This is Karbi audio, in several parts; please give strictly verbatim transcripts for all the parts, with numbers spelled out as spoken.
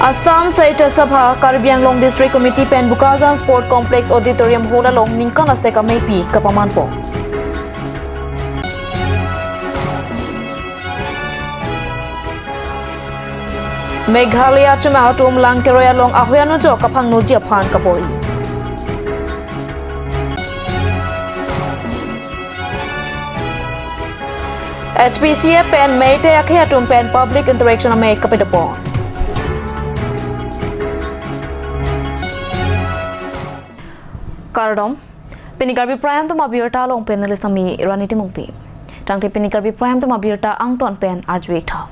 Assam Sahitya Sabha Karbi Anglong District Committee pen Bokajan Sport Complex Auditorium Hall along ningkan asek ameipi kapamanpo. Meghalaya chomang atum Langkeroi along ahoi anujok kaphangnoji aphan kabor-i. H P C A pen Meitei akhei atum pen public interaction amei kapadopon. Kardom. Pini Karbi Prime Time abirta along pen neli sami Rani Timungpi. Tangte pini Karbi Prime Time abirta angton pen arju-ik tha.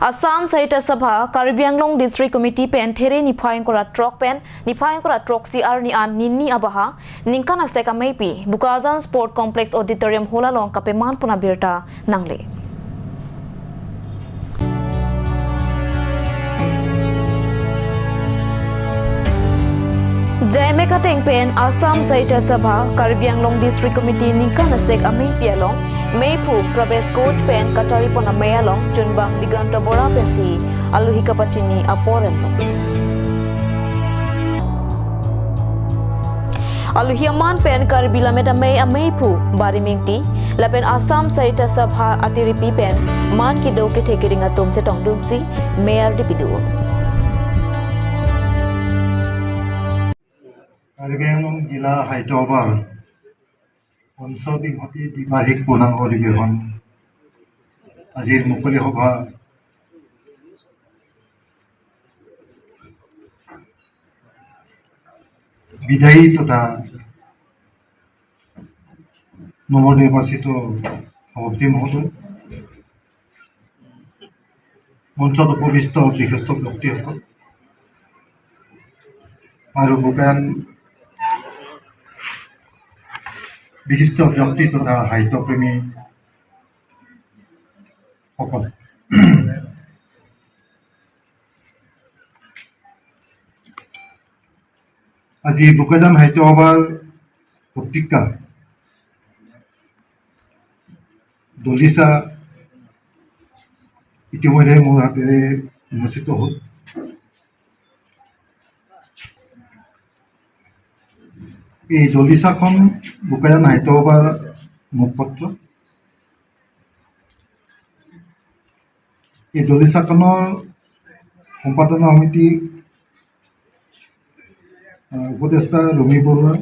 Assam Sahitya Sabha Karbi Anglong District Committee pen There niphai ingkoi ra throk pen niphai ingkoi ra throksi arni an nini abaha ningkan asek ameipi Bokajan Sport Complex Auditorium Hall along kapemanpon abirta nangle. J M A kateng pen Assam Sahitya Sabha Karbi Anglong District Committee ningkan asek ameipi along meiphu Pravesh Ghosh pen kacharipon amei along chunbang Diganta Bora pensi alohi kapachini apor enlo. Alohi aman pen Karbi Lammet Amei ameiphu Barim Ingti lapen Assam Sahitya Sabha atiripi pen man kedo kethe kering atum chetongdunsi mei ardi pido. Karbi Anglong Jila Sahitya Sabha Panchabingshati দ্বিবাৰ্ষিক পূৰ্ণাংগ অধিৱেশন আজিৰ মুকলি সভা বিদায়ী তথা নৱনিৰ্বাচিত সভাপতি মহোদয়, মঞ্চত উপবিষ্ট বিশিষ্ট ব্যক্তিসকল আৰু বোকাজান বিশিষ্ট ব্যক্তি তথা সাহিত্যপ্ৰেমী সকল। আজি বোকাজান সাহিত্য সভাৰ পত্ৰিকা দলিচা ইতিমধ্যে মোৰ হাতেৰে উন্মোচিত হ'ল। এই দলিচাখন বোকাজান সাহিত্য সভাৰ মুখপত্ৰ। এই দলিচাখনৰ সম্পাদনা সমিতি, আহ, উপদেষ্টা ৰুমি বৰুৱা,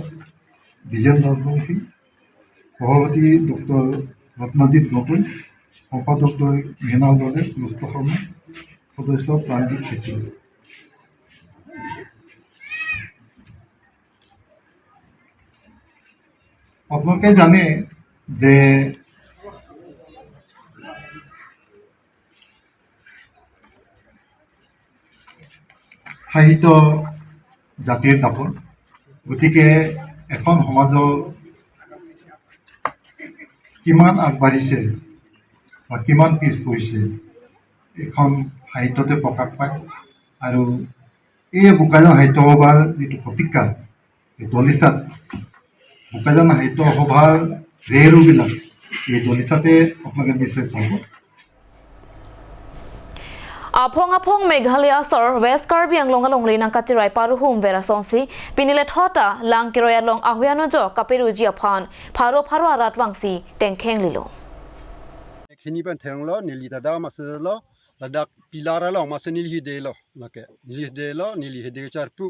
দ্বিজেন ৰাজবংশী, সভাপতি ডক্টৰ ৰত্নজিৎ গগৈ, সম্পাদক দ্বয় মৃণাল দলে, লুচিত শৰ্মা, সদস্য প্ৰাণজিৎ চেতিয়া। আপোনালোকে জানে যে সাহিত্য জাতিৰ দাপোন, গতিকে এখন সমাজৰ কিমান আগবাঢ়িছে বা কিমান পিছ পৰিছে, এইখন সাহিত্যতে প্ৰকাশ পায়। আৰু এই বোকাজান সাহিত্য সভাৰ যিটো পত্ৰিকা, এই দলিচাত বোকাজান সাহিত্য সভাৰ ৰেহৰুবিলাক এই দলিচাতে আপোনালোকে নিশ্চয় পাব। Aphong aphong Meghalaya asor West Karbi Anglong alongle nangkachirai paruhum ver asonsi pini lethot ta Langkeroi along ahoi anujok kaperuji aphan pharo pharo arat vangsi tengkhenglilo. Khini pen thenglo, neli ta dam asirlo, ladak pillar along masi neli hidelo, lake neli hidelo, neli hide charpu.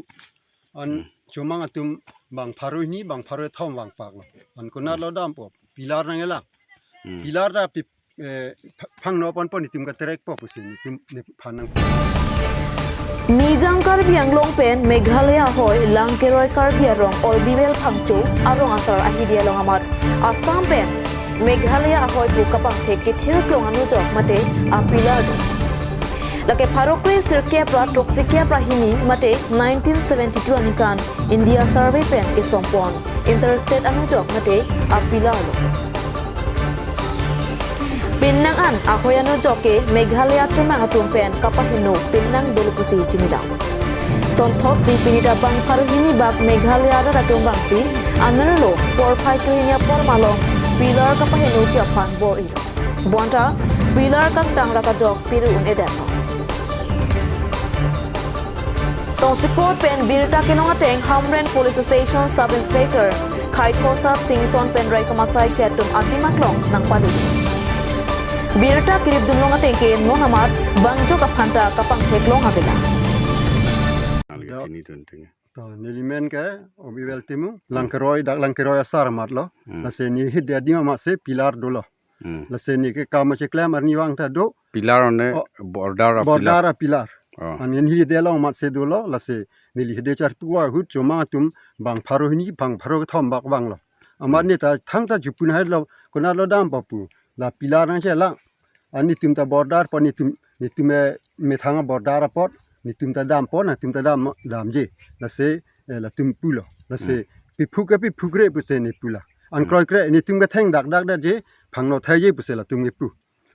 An Hmm. chomang atum bang pharo hini, bang pharo thom vangpaklo. An konatlo dampo, pillar nangkelang. Hmm. Pillar ta pi, eh, pha-, phangno ponpo, netum katerekpo pusi netum nephan nang. Nijang Karbi Anglong pen Meghalaya ahoi Langkeroi Karbi Anglong Olbivel Phangcho arong asar ahidi along amat Assam pen Meghalaya ahoi pu kapangthek kethir klong anujok mate a pillar do. Lake pharo kre sirkep ra throksi kep ra hini mate nineteen seventy-two aningkan India Survey pen isompon interstate anujok mate a pillar lo. Pinnang an ahoi anujok ke Meghalaya chomang atum pen kapaheno pinnang dolo pusi chinidam. Sonthotsi pini ta bang pharo hini bak Meghalaya arat atum vangsi anerlo porphai kre hini apor malom pillar kapahenoji aphan bor-ilo. Bonta pillar kangtang ra kajok piru un-edetlo. Tongsekot pen birta kelong ateng Hamren Police Station Sub Inspector Khaikosat Singson pen Raikom asaikhei atum adim aklong nangpadu. Birta keripdunlong ateng ke non amat bangjok aphanta kapangtheklong avela. Alga chini tun ting. To, neli men ke Obiwel Timung, Langkeroi, dak Langkeroi asar amat lo. Hmm. Lasi neli hidi adim amatsi pillar dolo. Hmm. Lasi neli ke kam cheklem arnivang ta do. Pillar one. Oh. Border a pillar. Border a pillar. Oh. An neli hidi along amatsi dolo, lasi neli hidi charpu ahut chomang atum bang pharo hini, bang pharo kethom bak vanglo. Amat Hmm. neli ta thangta chepun hailo, konatlo dampo pu. La pillar nangchelang. An netum ta border apot, netum, netum, eh, methang border apot, netum ta dampo, netum ta dam, damji. Lasi, eh, latum pulo. Lasi, Hmm. piphuk ke piphukre pusi neli pula. An Hmm. kroikre, netum ke theng dak dak detji, phangno thaiji pusi latum kepu.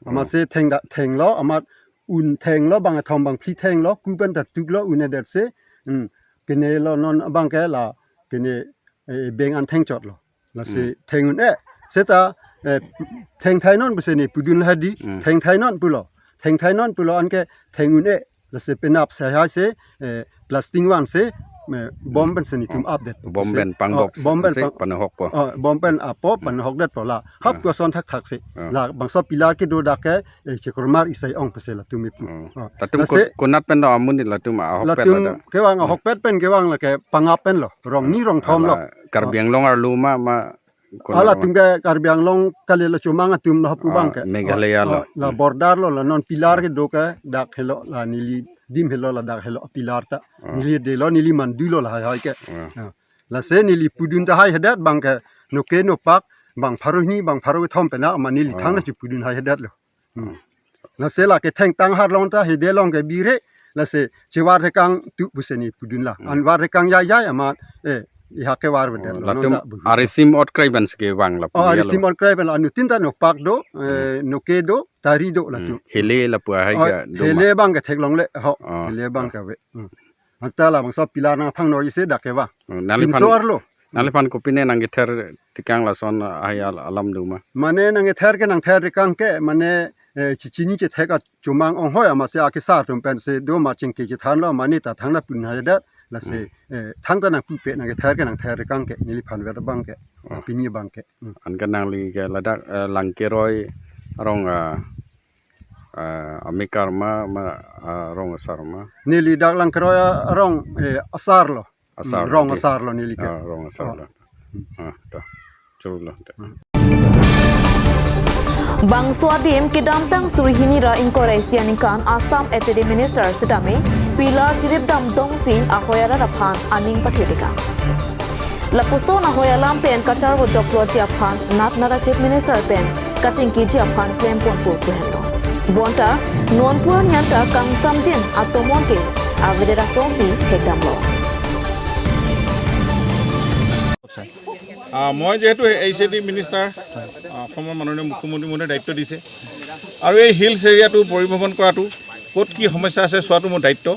Amatsi Hmm. theng dak, thenglo, amat un thenglo, bang kethom bang phli thenglo, ku pen ta tuklo, un edetsi, hmm, kene lo non abang ke la, kene, eh, beng an thengchotlo. Lasi Hmm. theng un-e. Seta, eh, thengthai non pusi neli pudun lahai di. Hmm. Thengthai non pulo. Thengthai non pulo anke theng un-e. Lasi penap sehai si, eh, plastic vansi, eh, bom pensi netum Hmm. update. Bom Si, pen oh, pangbok bom pen si pang-, panahok po. Oh, bom pen apo, Hmm. panahok detpo la. Hap Hmm. koson thakthak si. Hmm. La bangso pillar kedo dak ke, eh, chekormar isai ong pusi latum kepu. Hmm. Oh. Latum Lasi kon-, konat pen do amonit latum ahokpet latum ladak. Kevang Hmm. ahokpet pen kevang lake pangap pen lo. Rong ni rong thom lo. Ala Karbi Anglong arlo ma, ma Konat Ala ma? Atum ke Karbi Anglong kali lo, chomang atum lo pu Ah, abang ke. Meghalaya Oh, lo. Oh, la Hmm. border lo, la non pillar kedo ke dak helo, la neli dim helo, la dak helo pillar ta. Ah. Neli delo, neli mandulo lahai hai ke. Ah. Ah. Lasi neli pudun tahai hadet abang ke, noke nopak, bang pharo hini, bang pharo kethom pen amat neli Ah. thangta chepudun hai hadet lo. Hmm. Lasi la ketheng tang har long ta hidi along ke bire, lasi chevar hekang tu pusi neli pudun la. Hmm. An var hekang jai jai amat, eh, iha kevar beden Oh, lo, latum non ta bu. Arisim ot kraiben si kevang la Oh, punya lo. Arisim ot kraiben lo, anuttin ta nopak do, eh, Hmm. noke do, tari do Hmm. latum. Hele lapu ahai Oh, ke do ma? Hele abang ke theklongle, ho, Oh, hele abang oh. ke ave. Hmm. Hasta labangso pillar nangphangno isi dak kevang. Oh, nangliphan Pinso arlo. Nangliphan kopine nangkether tekang lason ahai al-, alam do ma? Mane nangkether ke nangther tekang ke, mane, eh, chechini chethek a chomang ong hoi amatsi akesar atum pensi do ma chingki chethanlo, mane ta thangta pun hai det, lasi, Hmm. eh, thangta nangpupe nangkether ke nangther tekang ke, neliphan vet abang ke, Oh. pini abang ke. Hmm. Anke nangli ke ladak, eh, Langkeroi arong, ah, ah, amekar ma, ma, ah, rong asar ma? Neli dak Langkeroi arong, eh, asar lo. Asar Hmm, rong lo di. Asar lo neli ke. Ah, rong asar Oh. lo. Ah, to. Churu lo, to. Hmm. Bangso adim kedamtang suri hini ra ingkoi ra isi aningkan Assam H A D Minister sitame pillar cheripdam dongsi ahoi arat aphan aning pathe tekang. Lapuson ahoi alam pen kacharvo joklo ji aphan natnara Chief Minister pen kachingkiji aphan klempon pu kuhenlo. Bonta non pu arni anta kangsamjin atomon ke avedet asonsi thekdamlo. আহ, মই যিহেতু H A D minister, আহ, অসমৰ মাননীয় মুখ্যমন্ত্ৰী মহোদয়ে দায়িত্ব দিছে আৰু এই হিলছ এৰিয়াটো পৰিভ্ৰমণ কৰাটো, ক'ত কি সমস্যা আছে চোৱাটো মোৰ দায়িত্ব।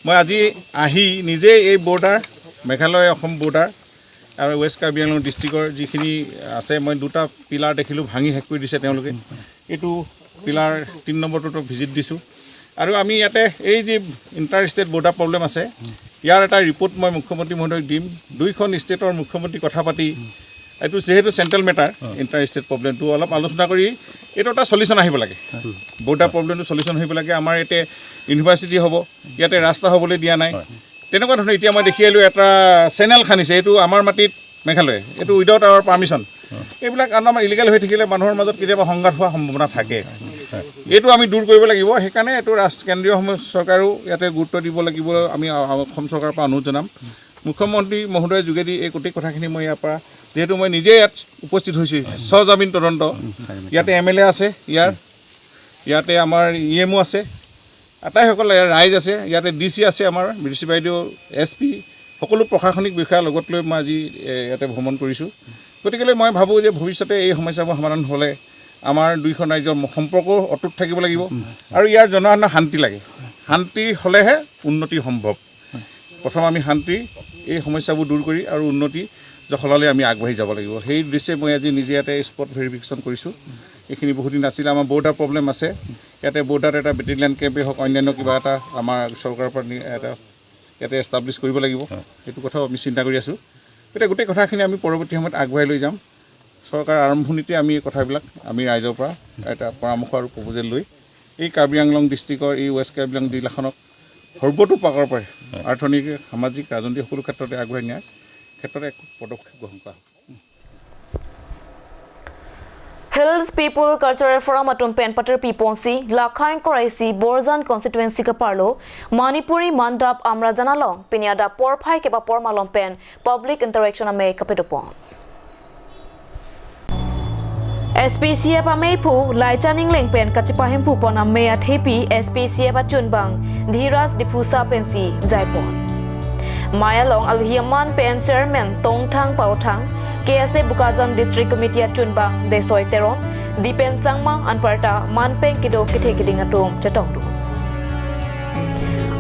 মই আজি আহি নিজে এই বৰ্ডাৰ, মেঘালয় অসম বৰ্ডাৰ আৰু ৱেষ্ট কাৰ্বি আংলং ডিষ্ট্ৰিক্টৰ যিখিনি আছে, মই দুটা পিলাৰ দেখিলোঁ, ভাঙি শেষ কৰি দিছে তেওঁলোকে। এইটো পিলাৰ তিনি নম্বৰটোতো ভিজিট দিছোঁ। আৰু আমি ইয়াতে এই যি ইণ্টাৰ ষ্টেট বৰ্ডাৰ প্ৰব্লেম আছে, ইয়াৰ এটা ৰিপৰ্ট মই মুখ্যমন্ত্ৰী মহোদয়ক দিম। দুইখন ষ্টেটৰ মুখ্যমন্ত্ৰী কথা পাতি এইটো যিহেতু চেণ্ট্ৰেল মেটাৰ, ইণ্টাৰ ষ্টেট প্ৰব্লেমটো অলপ আলোচনা কৰি এইটো এটা চলিউশ্যন আহিব লাগে। বৰ্ডাৰ প্ৰব্লেমটো চলিউশ্যন আহিব লাগে। আমাৰ ইয়াতে ইউনিভাৰ্চিটি হ'ব, ইয়াতে ৰাস্তা হ'বলৈ দিয়া নাই। হয়। তেনেকুৱা ধৰণৰ এতিয়া মই দেখি আহিলোঁ এটা চেনেল খান্দিছে, এইটো আমাৰ মাটিত মেঘালয়, এইটো উইদাউট আৱাৰ পাৰ্মিশ্যন। এইবিলাক আন-, আমাৰ ইলিগেল হৈ থাকিলে মানুহৰ মাজত কেতিয়াবা সংঘাত হোৱাৰ সম্ভাৱনা থাকে। এইটো আমি দূৰ কৰিব লাগিব। সেইকাৰণে এইটো ৰাষ্ট্ৰ, কেন্দ্ৰীয় সম-, চৰকাৰেও ইয়াতে গুৰুত্ব দিব লাগিব। আমি অ-, অসম চৰকাৰৰ পৰা অনুৰোধ জনাম। মুখ্যমন্ত্ৰী মহোদয়ৰ যোগেদি এই গোটেই কথাখিনি মই ইয়াৰ পৰা, যিহেতু মই নিজে ইয়াত উপস্থিত হৈছোঁ, স্বজামিন তদন্ত, ইয়াতে এম এল এ আছে, ইয়াৰ, ইয়াতে আমাৰ ই এম অ' আছে, আটাইসকল ইয়াৰ ৰাইজ আছে, ইয়াতে ডি চি আছে, আমাৰ ডি চি বাইদেউ, এছ পি, সকলো প্ৰশাসনিক বিষয়া লগত লৈ মই আজি, এ, ইয়াতে ভ্ৰমণ কৰিছোঁ। গতিকেলৈ মই ভাবোঁ যে ভৱিষ্যতে এই সমস্যাবোৰ সমাধান হ'লে আমাৰ দুইখন ৰাজ্যৰ সম্পৰ্ক অটুট থাকিব লাগিব আৰু ইয়াৰ জনসাধাৰণৰ শান্তি লাগে। শান্তি হ'লেহে উন্নতি সম্ভৱ। প্ৰথম আমি শান্তি, এই সমস্যাবোৰ দূৰ কৰি আৰু উন্নতি জখলালৈ আমি আগবাঢ়ি যাব লাগিব। সেই উদ্দেশ্যে মই আজি নিজে ইয়াতে স্পট ভেৰিফিকেশ্যন কৰিছোঁ। এইখিনি বহুত দিন আছিলে, আমাৰ বৰ্ডাৰ প্ৰব্লেম আছে। ইয়াতে বৰ্ডাৰত এটা বেটেলিয়ান কেম্পেই হওক, অন্যান্য কিবা এটা আমাৰ চৰকাৰৰ পৰা নি-, এটা ইয়াতে এষ্টাব্লিছ কৰিব লাগিব। সেইটো কথাও আমি চিন্তা কৰি আছোঁ। এতিয়া গোটেই কথাখিনি আমি পৰৱৰ্তী সময়ত আগবঢ়াই লৈ যাম। চৰকাৰ আৰম্ভণিতে আমি এই কথাবিলাক আমি ৰাইজৰ পৰা এটা পৰামৰ্শ আৰু প্ৰপ'জেল লৈ এই কাৰ্বি আংলং ডিষ্ট্ৰিক্টৰ, এই ৱেষ্ট কাৰ্বি আংলং জিলাখনক সৰ্বতোপ্ৰকাৰৰ পৰা অৰ্থনৈতিক, সামাজিক, ৰাজনৈতিক সকলো ক্ষেত্ৰতে আগুৱাই নিয়াৰ ক্ষেত্ৰত এক পদক্ষেপ গ্ৰহণ কৰা হ'ব। Hills People Cultural Forum atum pen paterpi ponsi, lakhang koraisi Borjan constituency kaparlo Manipuri Mandap Amrajan along pini adap porphai kepapor malom pen public interaction amei kapadopon. S P C F ameiphu Laichan Engleng pen kachepahemphu pon amei athepi S P C F achunbang Dhiraj Diphusa pensi jaipon. Mei along alohi aman pen Chairman Tongthang Paothang, K S A Bokajan District Committee achunbang Desoi Teron, Dipen Sangma anparta manpeng kedo kethe keding atum chetongdun.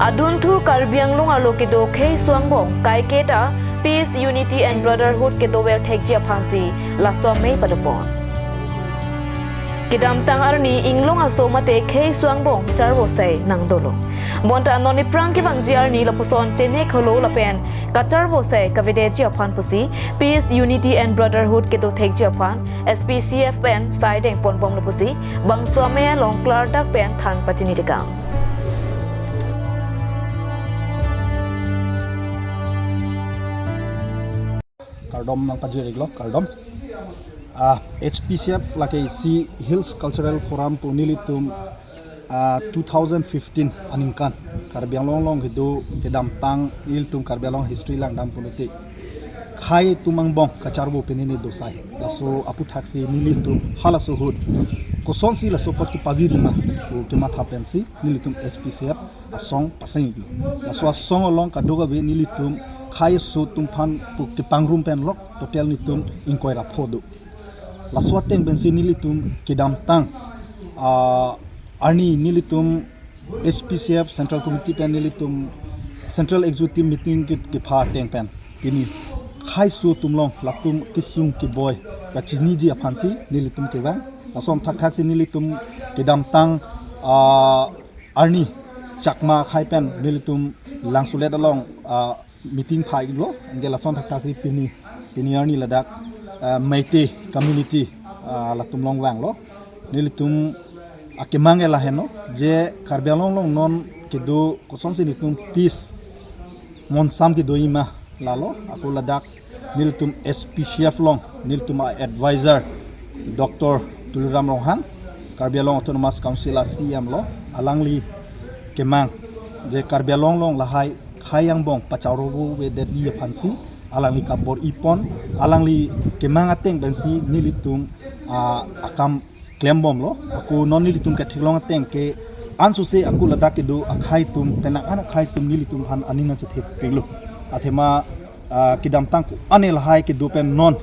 Adunthu Karbi Anglong arlo kedo khei suangbong kaiketa peace, unity and brotherhood kedover thekji aphansi laso amei padopon. Kedamtang arni inglong aso mate khei suangbong charvosai nangdolo. Bonta non aphrang kevangji arni lapuson chene kholo lapen kacharvosai kavedeji aphan pusi Peace, Unity and Brotherhood kedo thekji aphan S P C F pen sai dengponbomlo pusi bangso amei along klardak pen than pachini tekang. Kardom nangpajir-iklo, kardom. Ah, H P C F lake isi Hills Cultural Forum pu nelitum, ah, two thousand fifteen aningkan Karbi Anglong along kedo kedamtang nelitum Karbi Anglong history langdam pulote khei atum angbong kacharvo pen neli dosai. Laso aphuthaksi nelitum halaso ahut kosonsi laso apot kepavirima pu kematha pensi nelitum H P C F asong paseng-iklo. Laso asong along kadokave nelitum khei aso atum aphan pu kepangrum pen lok total netum ingkoi ra pho do. Laso ateng pensi nelitum kedamtang, ah, arni nelitum H P C F Central Committee pen nelitum Central Executive Meeting ke, kepha ateng pen pini khei aso atum along latum kesung keboi kachiniji aphansi nelitum kevang. Lason thakthaksi nelitum kedamtang, ah, arni Chakma akhei pen nelitum Langsolet along, ah, meeting pha-iklo, anke lason thakthaksi pini, pini arni ladak, ah, Meitei community, ah, latum along vanglo. Nelitum akemang ke lahenlo, je Karbi Anglong along non kedo kosonsi netum peace monsam kedo-ima lalo, ako ladak nelitum H P C F along, nelitum a-advisor Doctor Tuliram Ronghang, Karbi Anglong Autonomous Council a-C E M lo, alangli kemang je Karbi Anglong along lahai khei angbong pacharvo avedetji aphansi alangli kabor-ipon, alangli kemang ateng pensi nelitum, ah, akam klembomlo. Ako non nelitum ketheklong ateng ke ansose ako ladak kedo akhei atum, penang an akhei atum nelitum aphan aning nangchethe pilo. Athema, ah, kedamtang ko-an lahai kedo pen non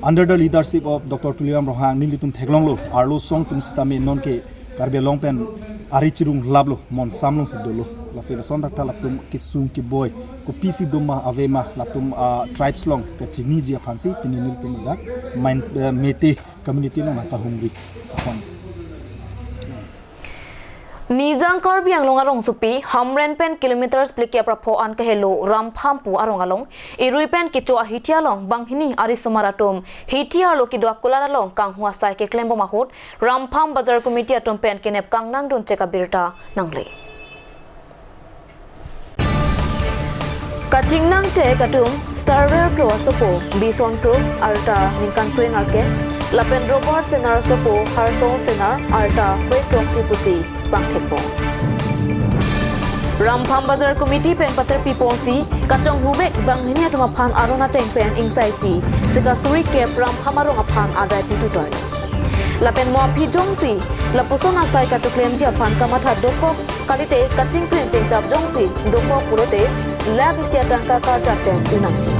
under the leadership of Doctor Tuliram Ronghang nelitum theklonglo, arlo song atum sitame non ke Karbi Anglong pen ari chirunglaplo, monsam alongsi dolo. Lasi lason thaktha latum kesung keboi kopisi doma avema latum, ah, tribes along kachiniji aphansi pini nelitum ladak main, eh, Meitei community along nangkahumri aphan. Nijang Karbi Anglong arongsopi Hamren pen kilometers phlikep ra pho an kehelo Rampham pu arong along irui pen kecho ahithi along banghini arisomar atum hithi arlo kedo akulat along kanghu asai keklembom ahut Rampham Bazar Committee atum pen kenep kangnangdun chek abirta nangle. Kachingnang chek atum Starwell Kro asopo Bison Kro arta ningkan kre-nerkep, lapen Robert Senar asopo Harsong Senar arta kre-throksi pusi pangthekpo. Rampham Bazar Committee pen paterpi ponsi kachonghuvek banghini atum aphan aron ateng pen ingsaisi sika suri kep Rampham arong aphan adai pitutoi. Lapen mo aphi jongsi lapuson asai kachoklemji aphan kamatha dokok kalite kachingkrin chingchap jongsi dokok pulote lakh isi atangka karjap pen un nangji.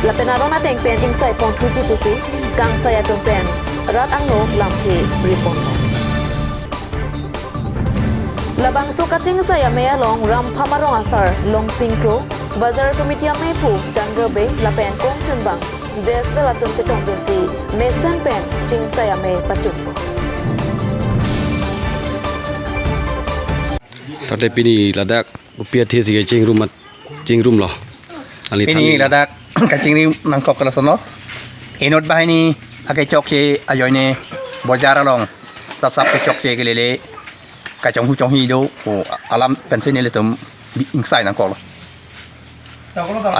Lapen aron ateng pen ingsai ponthuji pusi kangsai atum pen rat angno lamthe ripon. Labangso kachingsai amei along Rampham arong asar Longsing Kro, Bazar Committee ameiphu Chandra Bey lapen kongchunbang Jesbel atum chetongdunsi mesen pen chingsai amei pachunpo. Tate pini ladak kopi athesi kachingrum at-, Chingrumlo. Alangli pini than ladak kachingri nangkok kelasono. Inut banghini akechokche ajoine bojar along sapsap kechokche kelele kachonghu chonghi do, o alam pensi nelitum bi-, ingsai nangkoklo.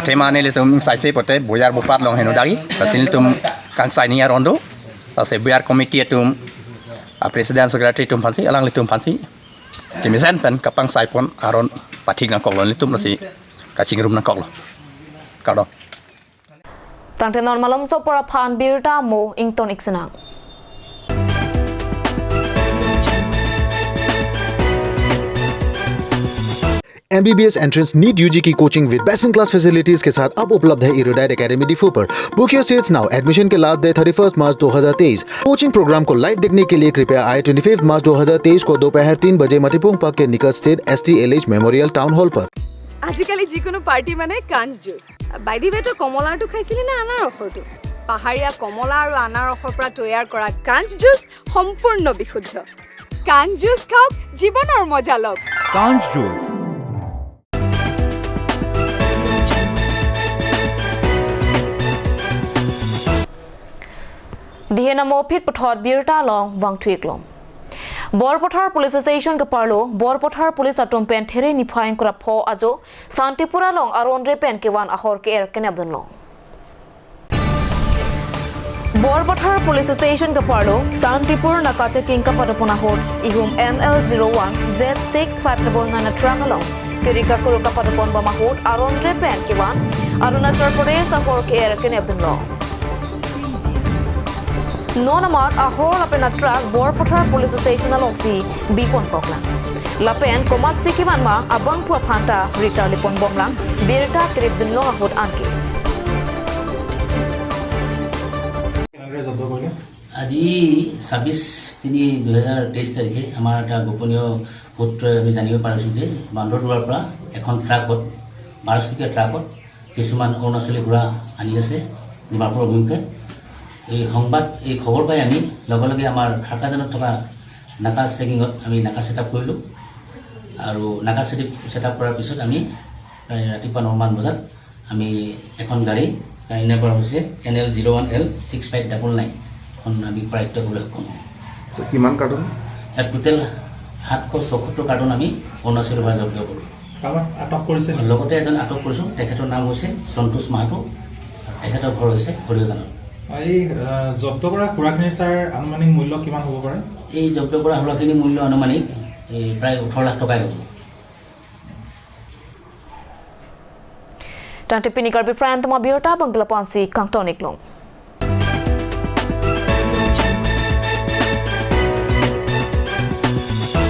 Athema nelitum ingsaise pote bojar bopat along heno dagi, lasi nelitum kangsaini aron do, lasi bojar committee atum, a president secretary atum aphansi, alanglitum aphansi kemesen pen kapangsai pon aron pathik nangkoklo nelitum, lasi kachingrum nangkoklo. Kardom. Tangte non malomso apor aphan birta mo ington ik sinang. MBBS entrance NEET UG की coaching with best in class facilities के साथ अब उपलब्ध है Erudite academy Diphu पर। Book your seats now. Admission के last day thirty first March दो हज़ार तेईस। कोचिंग प्रोग्राम को लाइव देखने के लिए कृपया आए ट्वेंटी फिफ्थ मार्च दो हज़ार तेईस को दोपहर तीन बजे मतिपुंगपाक के निकट स्थित ST LH memorial town hall पर। আজিকালি যিকোনো পাৰ্টি মানে কাঞ্চ জুচ। বাই দি ৱে, তই কমলাৰটো খাইছিলি নে আনাৰসৰটো? পাহাৰীয়া কমলা আৰু আনাৰসৰ পৰা তৈয়াৰ কৰা কাঞ্চ জুচ সম্পূৰ্ণ বিশুদ্ধ। কাঞ্চ জুচ খাওক, জীৱনৰ মজা লওক। কাঞ্চ juice. Dihe namo phit puthot birta along vangthu iklo. Borpathar Police Station keparlo, Borpathar Police atum pen there niphai ingkoi ra pho ajo Santipur along aron re pen kevan ahor ke-er kenep dunlo. Borpathar Police Station keparlo, Santipur naka checking kapadopon ahut, ihum N L zero one Z six five double nine a truck along kiri kakuru kapadopon bom ahut aron re pen kevan Arunachal Pradesh ahor ke-er kenep dunlo. Non amat ahor lapen a truck Borpathar Police Station alongsi bipon koklang. Lapen komatsi kevan ma abangphu aphan ta ri tarlipon bomlang, birta kerip dunlong ahut anke. আজি ছাব্বিছ তিনি দুহেজাৰ তেইছ তাৰিখে আমাৰ এটা গোপনীয় সূত্ৰই আমি জানিব পাৰিছোঁ যে বান্দৰদোৱাৰ পৰা এখন ট্ৰাকত, বাৰ চকীয়া ট্ৰাকত কিছুমান অৰুণাচলী সুৰা আনি আছে ডিমাপুৰ অভিমুখে। এই সংবাদ, এই খবৰ পাই আমি লগে লগে আমাৰ খাৰকাজানত থকা নাকা চেকিঙত আমি নাকা ছেটআপ কৰিলোঁ আৰু নাকা ছেটআপ, ছেটআপ কৰাৰ পিছত আমি প্ৰায় ৰাতিপুৱা নমান বজাত আমি এখন গাড়ী, গাড়ী নম্বৰ হৈছে এন এল জিৰ' ওৱান এল ছিক্স ফাইভ ডাবল নাইন, এখন আমি কঢ়িয়াই আয়ত্ত কৰিবলৈ সক্ষম হওঁ। তো কিমান কাৰ্টন? ইয়াত টোটেল সাতশ চৌসত্তৰ কাৰ্টন আমি অৰুণাচলৰ পৰা জব্দ কৰোঁ। কাৰোবাক আটক কৰিছে নেকি? লগতে এজন আটক কৰিছোঁ, তেখেতৰ নাম হৈছে সন্তোষ মাহাতো, তেখেতৰ ঘৰ হৈছে সৰিয়জানত। এই, আহ, জব্দ কৰা সুৰাখিনিৰ, ছাৰ, আনুমানিক মূল্য কিমান হ'ব পাৰে? এই জব্দ কৰা সুৰাখিনিৰ মূল্য আনুমানিক এই প্ৰায় ওঠৰ লাখ টকাই হ'ব। Tangte pini Karbi Prime Time abirta abang ke lapu-ansi kangton iklong.